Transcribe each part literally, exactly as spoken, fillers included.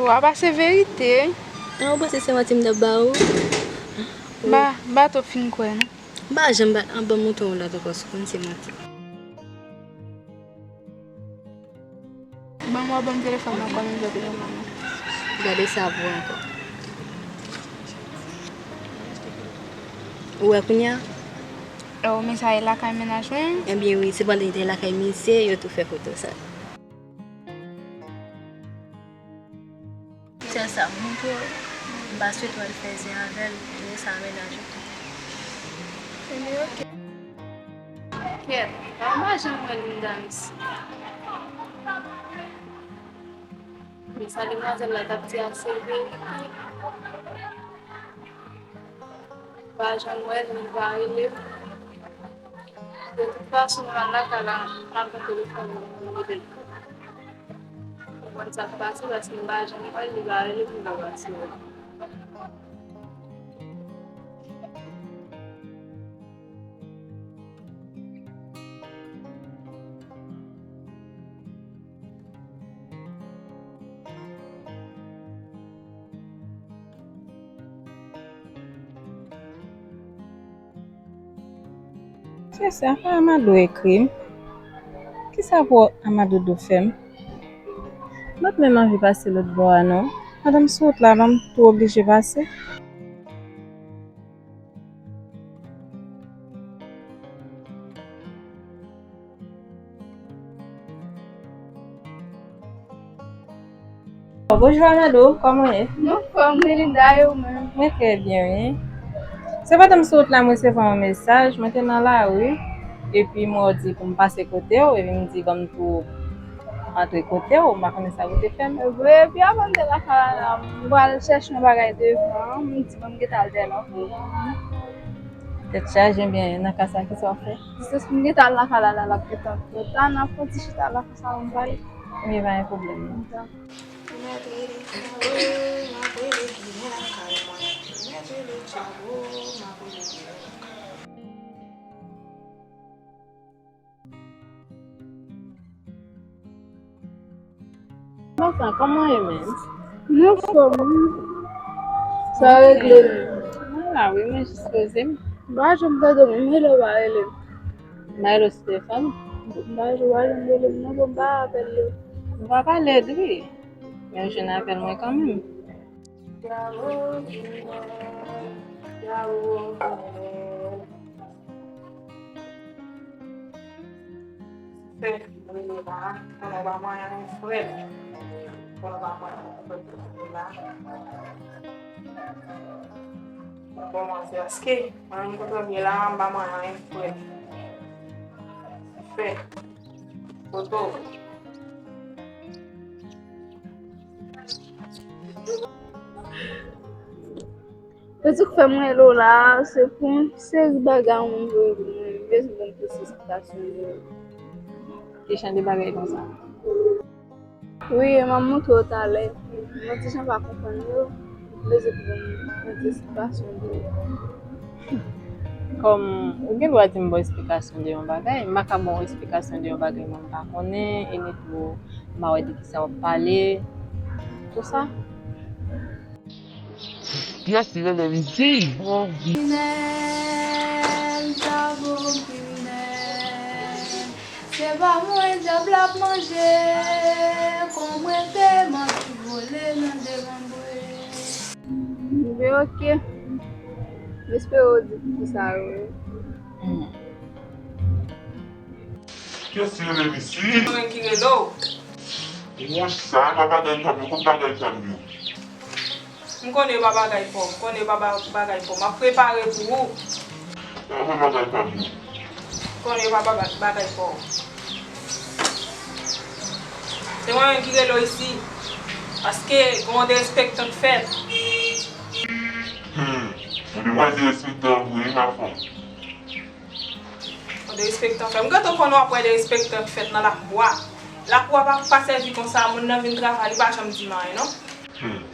W ap pase verite. An, ou panse se manti m t ap ba ou? Ba, ba twòp fin kwè, non? M pa janm ba, an, ban m montre w lòt ankò, si w konn se manti. Ban m wè, ban m telefòn nan, kòman m fè telefòn nan. Gade sa pou ankò. Ou wè kounye a? Oh, men sa e lakay mennaj mwen? Ebyen wi, se pandan li te lakay misye, yo tou fè foto sa. Sèl sa m montre w, m pa swete w al fè zen avè l, men sa mennaj ou tou. Ebyen, oke. Kèt, m pa janm wè Linda isi. Men sa demwazèl la t ap di a se verite. M pa janm wè l, li pa rele m. De tout fason, m al lakay la, m al pran telefòn nan, m rele l. Pou konn sa k pase, paske m pa janm wè l, li pa rele m, m pa pase wè l. Se sa, fò Amado ekri m. Kisa pou Amado dwe fè m? M pa t menm anvi pase lòt bò a, non. Pandan m sou wout la, ban m tou oblije pase. Bonjou Amado, kòman w ye? M anfòm wi Linda, e ou menm? Mwen trè byen wi. Se pandan m sou wout la m resevwa yon mesaj, mwen te nan lari, epi m wè w di pou m pase kote w, epi m di ban m tou antre kote w, m pa konnen sa pou te fè m. Vre, epi avan m te lakay la, m pral chèche yon bagay devan, m di ban m gentan al dèyè l ankò. Tèt chaje, byen, nan ka sa, kisa w fè? Jis pou m gentan al lakay la, la, l ap gentan twò ta, n ap fè yon ti chita la, konsa pou m pale. Ebyen, pa gen pwoblèm, non. Dakò. Mèt rele Tchabo, m ap rele Ginen lakay mwen. Mèt rele Tchabo, m ap rele Ginen lakay mwen. Bontan, kòman w ye menm? M anfòm wi. Sa regle menm? Mwen la wi, mwen jis poze m. M pa janm tande w menm, rele w pa rele m. M pa rele w sou telefòn? M pa janm rele m non, m pa apèl li. Nou pa pale dri, men w jwenn apèl mwen kanmenm. Fè, mwen la, konnen w pa manyen anyen frèt. Konnen w pa manyen anyen frèt, mwen la. Bon, mwen se aske, mwen menm kote m ye la, m pa manyen anyen frèt. Fè, foto. Yo di k fè mwen rele w la, se pou yon seri bagay ou menm voye pou mwen, m bezwen konn plis esplikasyon de yo. Ki jan de bagay konsa? Wi, m ap montre w talè. Mwen ti jan pa konprann yo, m bezwen pou mwen yon ti esplikasyon de yo. Kòm ou gen dwa di m ba w esplikasyon de yon bagay, m pa ka ba w esplikasyon de yon bagay mwen m pa konnen, e ni tou m pa wè de kisa w ap pale, tou sa. Kiyès ki rele m isi? Kriminèl, sa bon kriminèl. Se pa mwen dyab la ap manje, kon mwen te manti vole nan devan bwe. Ebyen, oke. M espere w di pou sa yo. Hmm. Kiyès ki rele m isi? Mwen ki rele w. Wouch, sa pa bagay pa m yo, kot bagay pa m yo? M konnen yo pa bagay pa w, m konnen yo pa ba-, bagay pa w. M ap prepare pou ou. Sa pa bagay pa m yo. M konnen yo pa ba-, bagay pa w. Se mwen menm ki rele w isi, paske gen yon derespektan k fèt. Hmm, ou te pral derespektan vre, wi, ma fanm. Yon derespektan fèt. M gentan konnen w ap wè derespektan fèt nan lakou a. Lakou a pa, pa sèvi konsa, moun nan vin travay, li pa janm di m anyen, non. Hmm.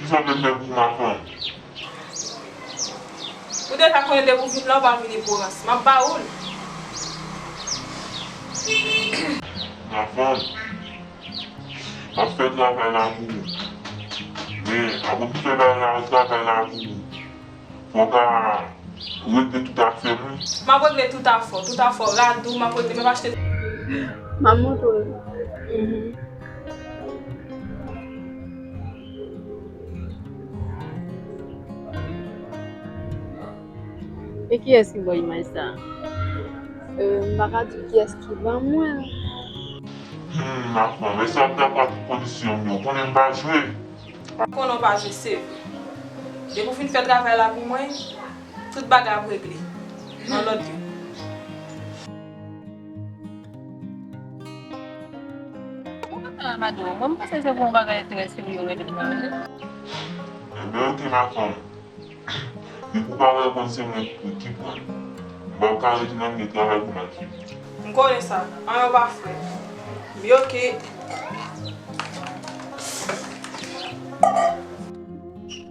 Kisa w te fè pou ma fanm? Ou deja konnen depi w vin la, w pa vini pou rans. M ap ba ou l. Ma fanm. M ap fè travay la pou ou. E, apre m fè bagay la, travay la pou ou, fò w ka regle tout afè m wi. M ap regle tout afè w, tout afè w, rad ou, m ap regle, m ap achte. M ap montre w. Mhm. E kiyès ki ba w imaj sa a? Euh, m pa ka di w kiyès ki ban mwen. Hmm, Mafran, men sa ap dakò ak kondisyon m yo. Konnen m pa jwe. Konnen w pa jwe, se vre. Depi w fin fè travay la pou mwen, tout bagay ap regle. Nan lòt jou. Mwen, mwen panse se pou yon bagay trè serye w rele m nan, wi. Enben, oke, Mafran. Depi w pa reponn, se mwen ki pran. M p ap ka retounen, m gen travay pou m al fini. M konnen sa. Anyen w pa fè. Li oke.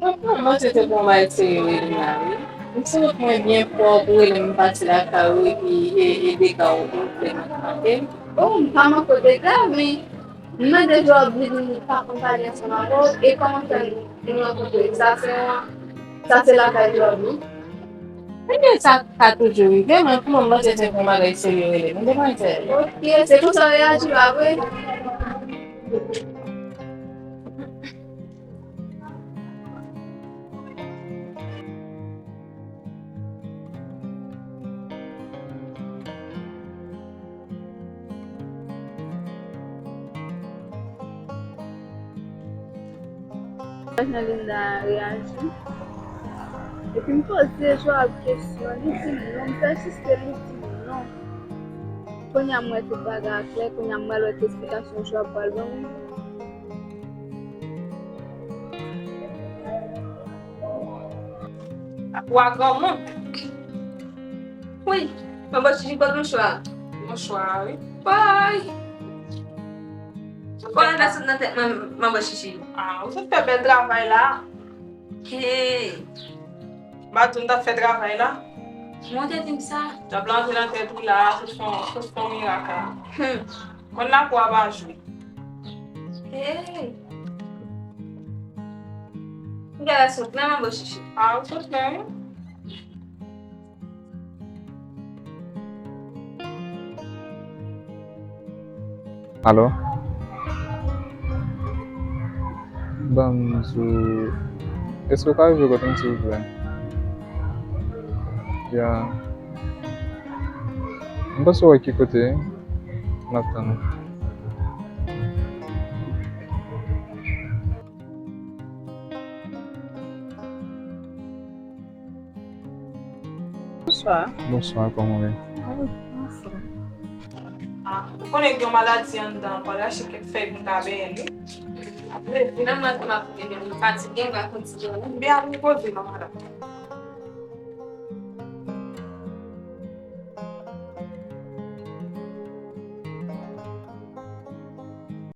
Mwen, mwen, mwen panse se pou yon bagay serye w rele m la, wi. M santi mwen byen fò pou w rele m pati lakay ou epi e, e dega w pou w fè m, oke? Oh, m pa manke w dega, men m mande Job li di m li pa konn pale ansanm avè w, e kòman fè nou rankontre? Sa se yon, sa se lakay Job, wi. Ebyen, sa ka toujou rive, men pou mwen, m panse se pou yon bagay serye w rele m, demwazèl. Oke, se konsa w reyaji, pa vre? Jan Linda reyaji. Epi m poze Joab kesyon, li di m non, m pèsiste, li di m non. Kounye a m wè tout bagay a klè, kounye a m pral wè ki esplikasyon Joab pral ban mwen. Wa granmoun. Wi, manbo Chichi, kote mouchwa? Mouchwa, wi. Woy! Konnen nan sot nan tèt mwen, manbo Chichi. Ah, ou sot fè bèl travay la. Hey! M pa di w m t ap fè travay la. Mwen te di m sa. Djab la antre nan tèt ou la, sot fè yon, sot fè yon mirak la. Hmm. Konn lakou a pa jwe. Hey! M genlè sot menm, manbo Chichi. Ah, ou sot menm, wi. Alo? Ban m sou, èske w ka rive kote m, silvouplè? Ya. M panse w wè ki kote m ap tann ou. Bonswa. Bonswa, kòman w ye? Wi, anfòm. Ah, ou konnen gen yon maladi anndan, m pral rache kèk fèy pou m ka benyen l, wi. Apre, vin nan mwen, m ap fatige, m fatige, m pa kontinye. Byen, ap repoze non, madanm.